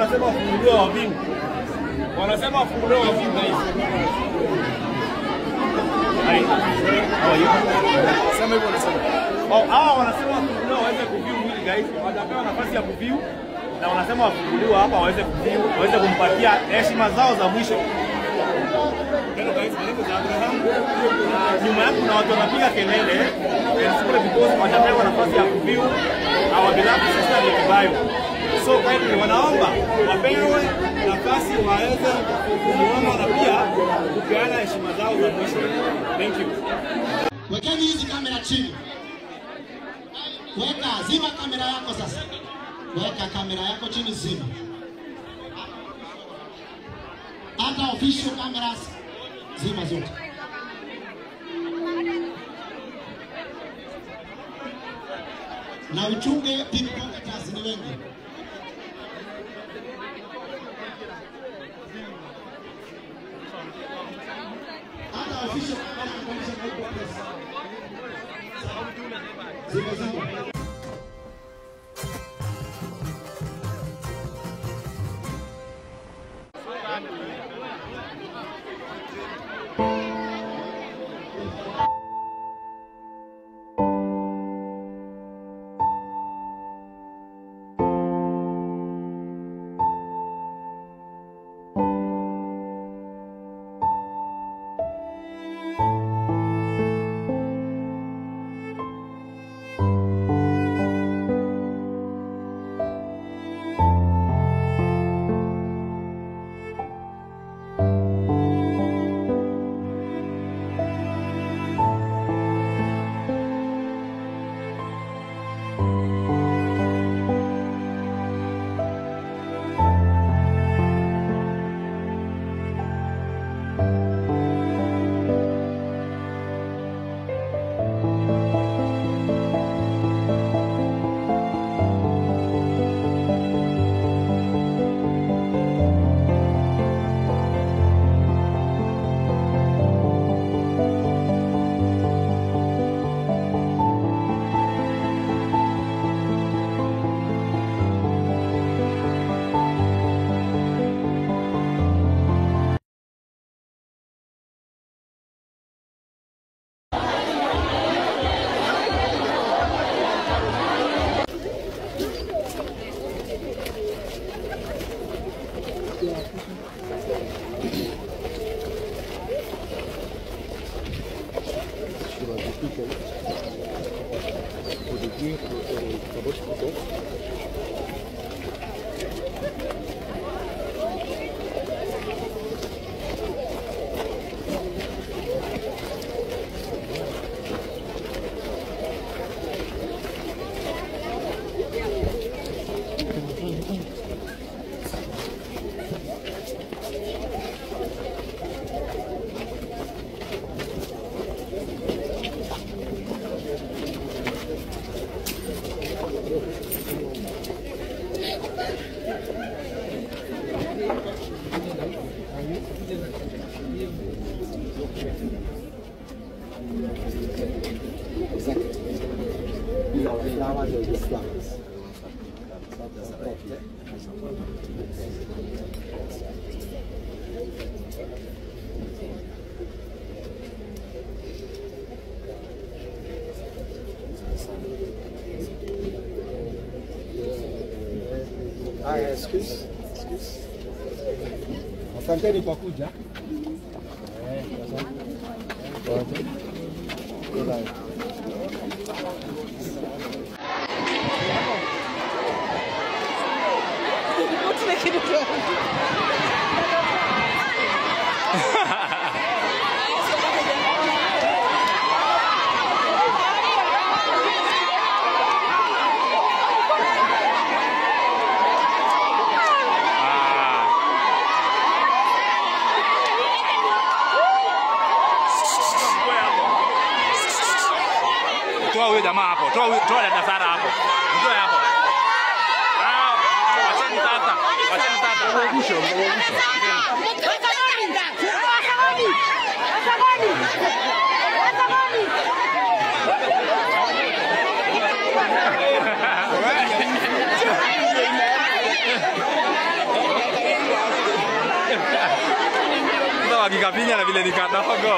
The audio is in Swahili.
Wanasema wafunguliwe wavingu. Sema hivyo wanasema. Oh, hawa wanasema wafunguliwe waweze kuview mwili guys. Watapewa nafasi ya kuview na wanasema wafunguliwe hapa waweze kuview, waweze kumpatia heshima zao za mwisho. Hello guys, my name is Abraham. Nyuma yangu kuna watu wanapiga kelele. And simply because watapewa nafasi ya kuview our beloved sister Lekibayo. So kindly wanaomba wapewe nafasi waweze kumuona na pia kupeana heshima zao za mwisho. Thank you. Wekeni hizi kamera chini. Weka, zima kamera yako sasa. Weka kamera yako chini, zima. Hata official cameras zima zote. Na uchunge pickpocketers ni wengi. Hata official cameras zima zima. Exactly. These are flowers or these flowers. Haya, excuse. Excuse. Asanteni kwa kuja. Asante. Toa huyo jamaa hapo. Toa dada Sara hapo. Mtoe hapo. Ah, wacheni sasa. Wacheni sasa. Sasa wakikapinya na vile ni kadogo.